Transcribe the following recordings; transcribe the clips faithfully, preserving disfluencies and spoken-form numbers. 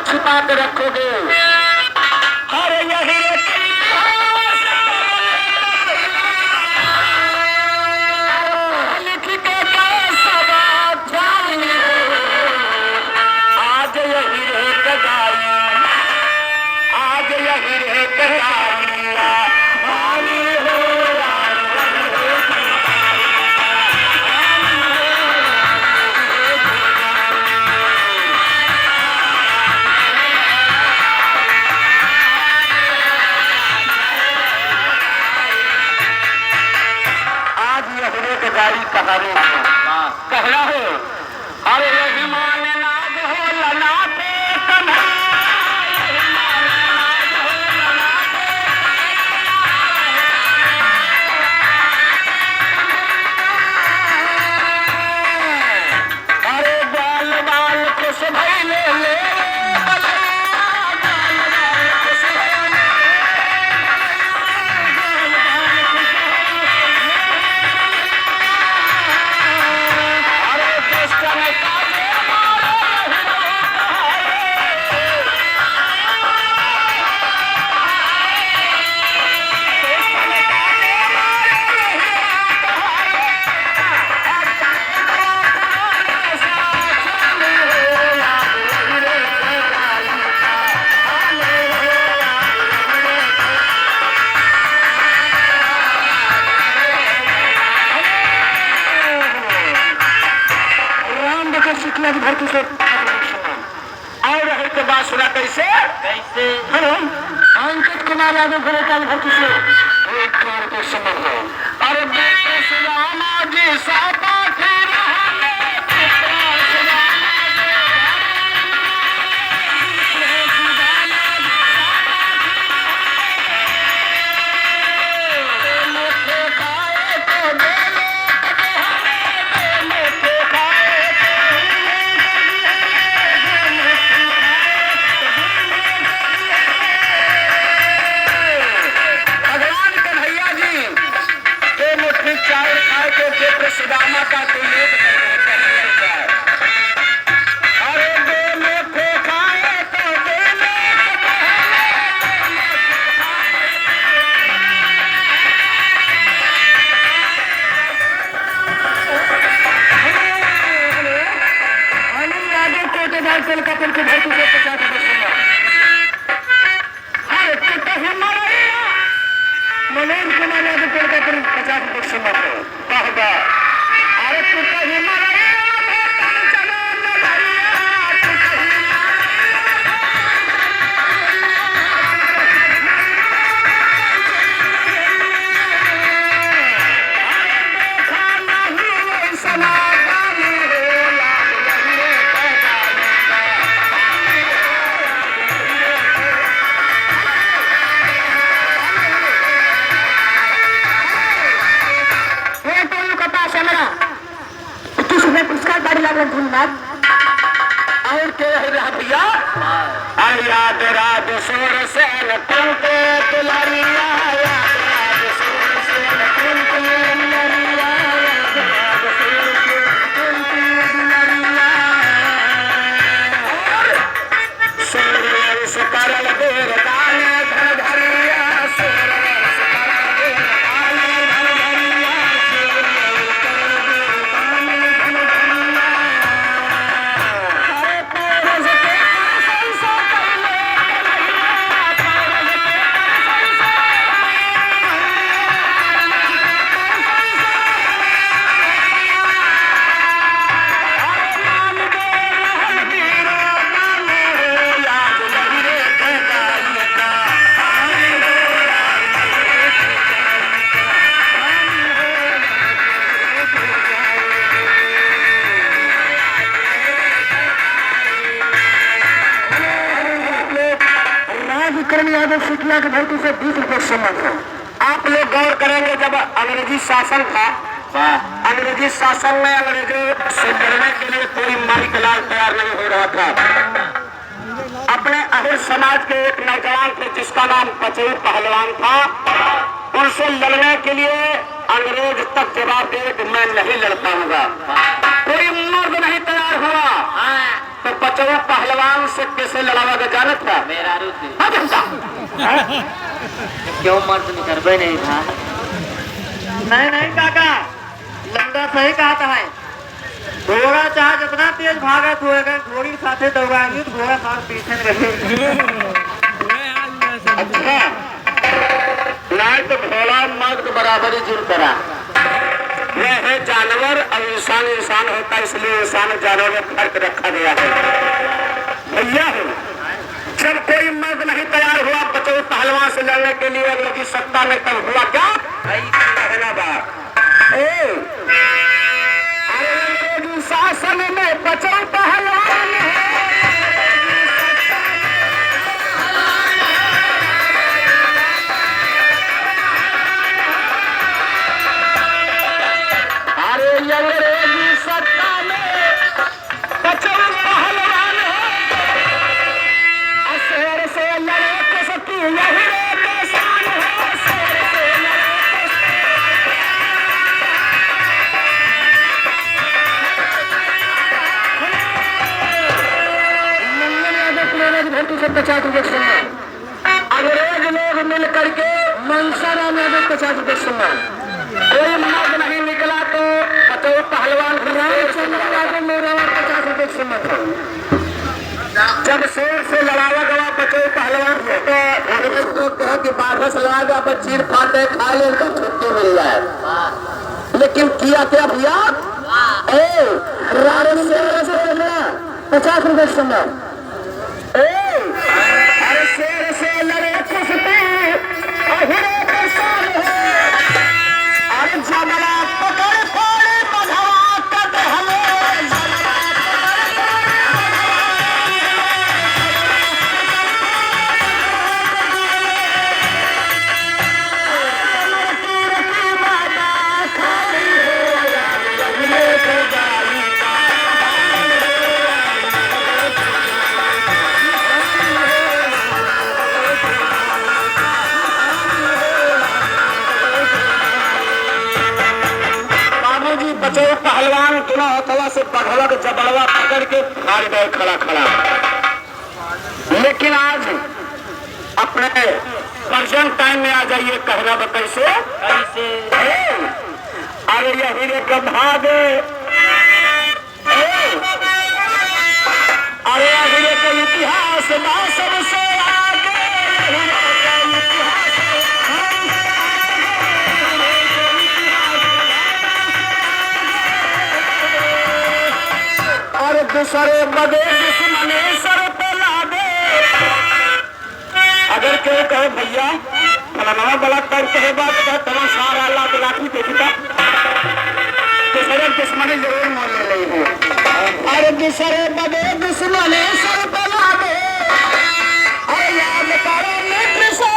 छिपा के रखोगे। अरे यही रे कविता लिख के का सदा जानी हो। आज यही रे कगाई, आज यही रे कगाई। आज यही रे कगाई कहानी है। कहना है, अरे यही मान नाग हो ललाटे कन्हैया। अरे बाल बाल खुश भइले ले बलैया, बाल बाल खुश भइले। राम बकत शुक्ला की धरती से। और रहे के बात सुना कैसे? कैसे? हेलो, अंकित कुमार यादव घरे काल भर किसे? एक बार को समझ लो। अरे बेटे सुदामा जी साबा के रहने, बेटे सुदामा जी। भगवान कन्हैया जी के मुट्ठी चाउर खाए के जेठ सुदामा का तू लेत कर। अरे दो मुट्ठी खाए तो दो मुट्ठी खाए। अनिल यादव कोटेदार तेल का तेल के भरती से पचास रुपये सुनवा। अरे टूटही मड़ैया, मनोज कुमार यादव कोलकाता पचास रुपये से मत हो। वाह, वाह। अरे टूटही मड़ैया, भोपन चलो नगरिया, टूटही मड़ैया। अरे देखा नहीं वैसना गाली हो, लाग लगी रे पैदा। ये टोलू का पास है मेरा। इक्कीस रुपये पुरस्कार, गाड़ी लागल धुन बात। और के है रहा भैया? आ याद राज सुर सेन तुमके दुलारिया, याद राज सुर सेन तुमके दुलारिया, याद राज सुर सेन तुमके दुलारिया। और राजकरण यादव शुक्ला की धरती से बीस रुपये सम्मान है। आप लोग गौर करेंगे, जब अंग्रेजी शासन था, वाह। अंग्रेजी शासन में अंग्रेजों से लड़ने के लिए कोई माई का लाल तैयार नहीं हो रहा था। अपने अहिर समाज के एक नौजवान थे, जिसका नाम पचई पहलवान था, उनसे लड़ने के लिए अंग्रेज तक जवाब दिए कि मैं नहीं लड़ पाऊंगा। कोई मर्द नहीं तैयार हुआ। हाँ। तो बचऊ पहलवान से कैसे लड़ावा के जानत है? मेहरारू से। हाँ, जानता। क्यों मर्द निकरबे नहीं था? नहीं, नहीं काका, लौंडा सही कहत है। घोड़ा चाहे जितना तेज भागत होए, अगर घोड़ी साथे दौड़ाएंगे तो घोड़ा साथ पीछे में रहे। अच्छा, नाहीं तो घोड़ा मर्द बराबरी जुल करा। वह है जानवर और इंसान इंसान होता है, इसलिए इंसान और जानवर में फर्क रखा गया है। भैया हो, जब कोई मर्द नहीं तैयार हुआ बचऊ पहलवान से लड़ने के लिए अंग्रेजी सत्ता में, तब हुआ क्या? कहना बा। ए, अरे अंग्रेजी शासन में बचऊ पहलवान है। अरे अंग्रेजी सत्ता में बचऊ पहलवान है। आ शेर से लड़े तो सकी यही रे पहचान है। शेर से लड़े तो मंगल यादव प्रेरक धरती से पचास रुपये सुनना। अंग्रेज लोग मिल करके मनसा राम यादव पचास रुपये सम्मान। कोई मर्द नहीं निकला तो बचऊ पहलवान को शेर से रामचंद्र यादव मोरावा पचास रुपये सम्मान था। जब शेर से लड़ावा गवा बचऊ पहलवान से, तो अंग्रेज लोग कहा कि बारह से लड़ा गया, पर चीर फाटे खा ले, इनको छुट्टी मिल जाए। लेकिन किया क्या भैया? ए, राम शेर से लड़ा, पचास रुपये सम्मान। ए, अरे शेर से लड़े कुश्ती, अहिरे के शान हो। अरे जबड़ा पकड़ पाड़े बघवा कट हले, जबड़ा पकड़ पाड़े बघवा कट हले। बाबूजी बचऊ पहलवान दुनो हथवा से बघवा के जबड़वा पकड़ के फाड़ गए खड़ा खड़ा। लेकिन आज अपने present time में आ जाइए, कहना बा कैसे? कैसे? ए, अरे यही रे के भाग, ए, अरे यही रे के इतिहास बा सबसे आगे, यही रे के इतिहास। अरे दूसरे बदे दुश्मने सर पे लादे। अगर केहू कहे, "भैया, फलानवा बलात्कार कहे बा," तो कहे, "तमा सारा लात लाठी देखी बा।" दूसरे दुश्मने जरूर मोल ले लेई है। अरे दूसरे बदे दुश्मने सर पे लादे। अरे याद करो मित्र से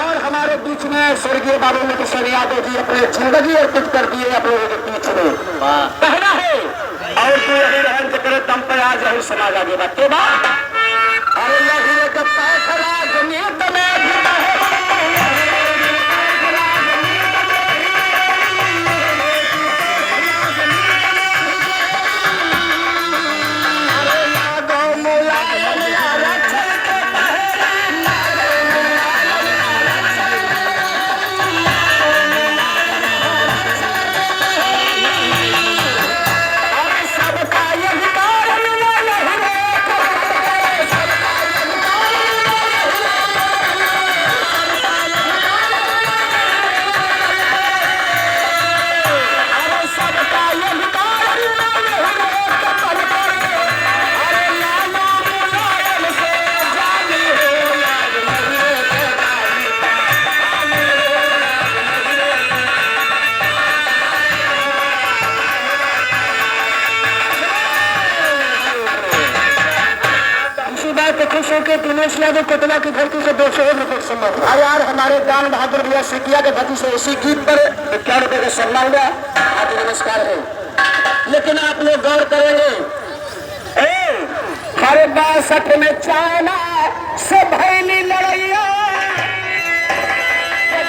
और हमारे बीच में स्वर्गीय बाबू मित्र सेन यादव जी अपने जिंदगी अर्पित कर दिए आप लोगों के बीच में। वाह। कहना है, और तू यही रहन जेकरे दम पे आज यही समाज आगे बढ़ते बा। अरे यही एक पैसला जमीन में भी दिनेश यादव कोटवा की धरती से दो सौ रुपये का सम्मान। अरे यार, हमारे दान बहादुर भैया सिकिया के धरती से इसी गीत पर इक्यावन रुपये का सम्मान हुआ। हार्दिक नमस्कार है, लेकिन आप लोग गौर करेंगे, ए, हर बासठ में चाइना से भैली लड़ैया।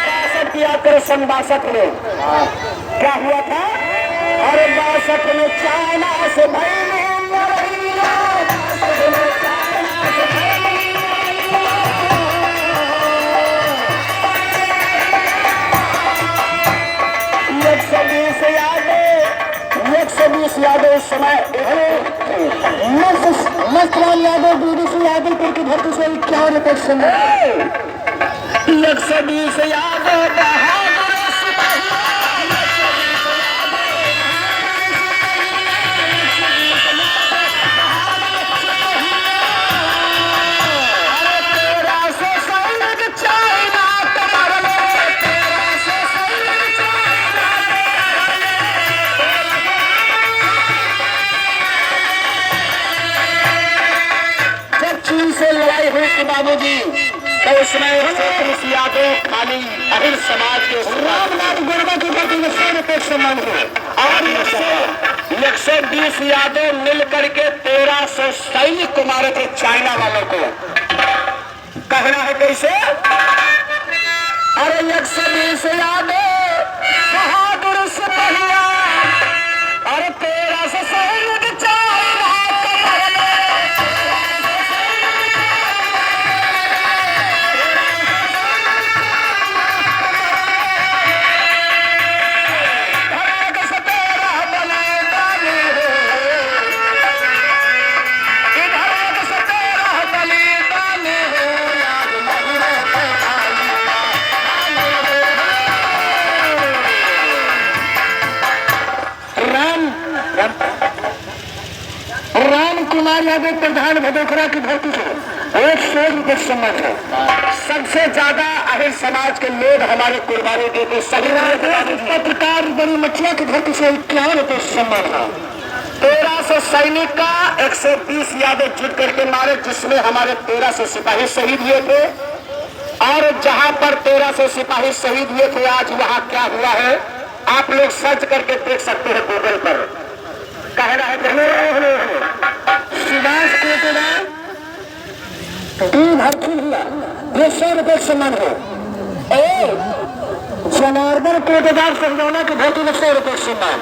बासठ की आकर सन बासठ में क्या हुआ था? हर बासठ में चाइना से भैली लड़ैया। एक सौ बीस यादव, एक सौ बीस यादव उस समय मस्त, मस्तलाल यादव, बीडीसी यादव पर की धरती से इक्यावन रुपये से एक सौ बीस यादव बहादुर सिपहिया। अरे तेरह सौ सैनिक चाइना के मरले, तेरह सौ सैनिक चाइना के मरले। जब चीन से लड़ाई हुई थी बाबूजी, तो उसमें एक सौ तीस यादव खाली अहिर समाज के रामनाथ गोड़वा के प्रति में सौ रुपये सम्मान हुए। और एक सौ, एक सौ बीस यादव मिल करके तेरह सौ सैनिक को मारे थे चाइना वालों को। कहना है कैसे? अरे एक सौ बीस यादव बहादुर सिपहिया, अरे तेरह सौ सैनिक चाइना के मरले। राम, राम कुमार यादव प्रधान भदोखरा की धरती से एक सौ रुपये सम्मान है। सबसे ज्यादा अहिर समाज के लोग हमारे कुर्बानी देते सभी पत्रकार बड़ी मछिया की धरती से इक्यावन रुपये सम्मान है। तेरह सौ सैनिक का एक सौ बीस यादव जुट करके मारे, जिसमें हमारे तेरह सौ सिपाही शहीद हुए थे। और जहां पर तेरह सौ सिपाही शहीद हुए थे, आज वहां क्या हुआ है, आप लोग सर्च करके देख सकते हैं गूगल पर। कहना है कि सुभाष कोटेदार, डी भरथी भैया, दो सौ रुपये सम्मान हो। ए, जनार्दन कोटेदार सहजौना के धरती में सौ रुपये सम्मान,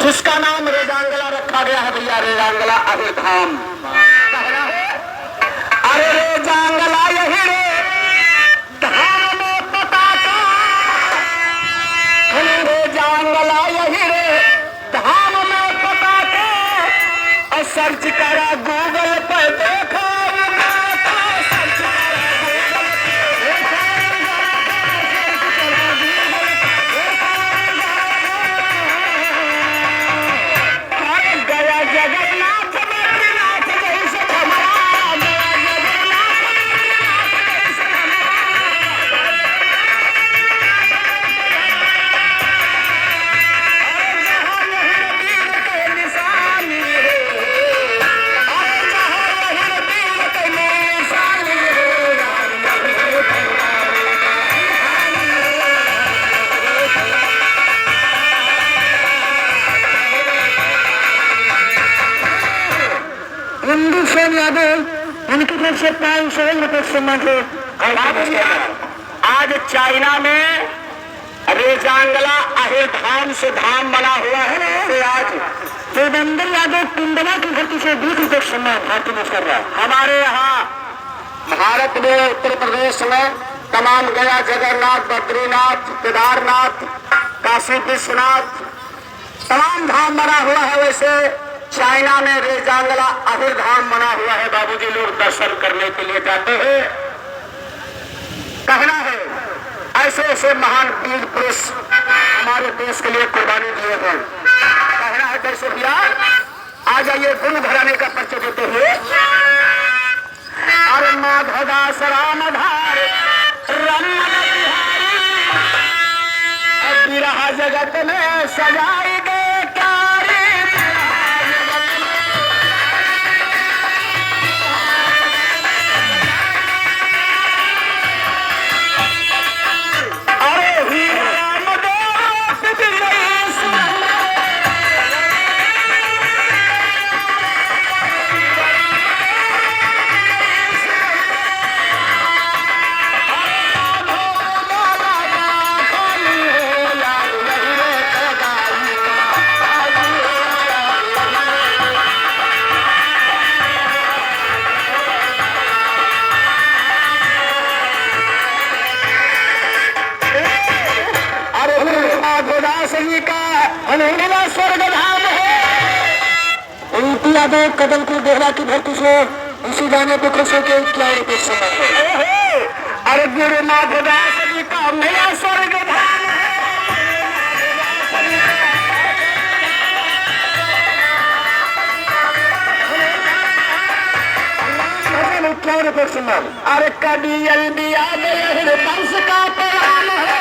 जिसका नाम रेजांगला रखा गया है भैया, रेजांगला अहिर धाम। कहना है, अरे रेजांगला यही रे धाम में पता का, अरे रेजांगला यही रे धाम में पता के, और सर्च करा गूगल पे, देखा वो गाता, सर्च करा गूगल पे, देखा वो गाता, सर्च करा गूगल पे, देखा वो गाता। अरे गया जगन्नाथ बद्रीनाथ जैसे हमारा, गया जगन्नाथ बद्रीनाथ जैसे हमारा। इंदु सेन यादव, इनकी तरफ से पाँच सौ रुपये सम्मान से। आज चाइना में रेजांगला अहिर धाम से धाम बना हुआ है, से आज देवेंद्र यादव टुंडला की धरती से बीस रुपये सम्मान भारतीय नमस्कार रहा। हमारे यहाँ भारत में उत्तर प्रदेश में तमाम गया जगन्नाथ, बद्रीनाथ, केदारनाथ, काशी विश्वनाथ, तमाम धाम बना हुआ है। वैसे चाइना में रेजांगला अहिर धाम बना हुआ है बाबूजी, लोग दर्शन करने के लिए जाते हैं। कहना है ऐसे ऐसे महान वीर पुरुष हमारे देश के लिए कुर्बानी दिए हैं। कहना है कैसे भैया, आ जाइए गुरु घराने का परिचय देते हुए। अरे माधवदास रामधारी रमन बिहारी, अब बिरहा जगत में सजाई दे क्यारी। अनहिला स्वर्ग धाम है। इनकी यादें कदम की बेहला की धरती से इसी गाने पे खुश होकर इक्यावन रुपये से मत दो। अरे गुरु नाथ दास जी का मिला स्वर्ग धाम है। भजन इक्यावन रुपये से मत। अरे कभी अलबिया दे वंश का प्राण है।